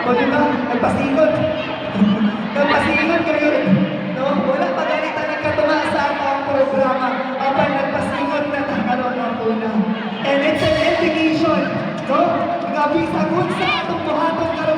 O, di ba? Nagpasingot. Nagpasingot kayo. No? Wala pa gani ta nagkatuma sa atong programa. Apan nagpasingot na ta karon hapuna. And it's an indication, no? Nga bisag unsa atong buhaton karon.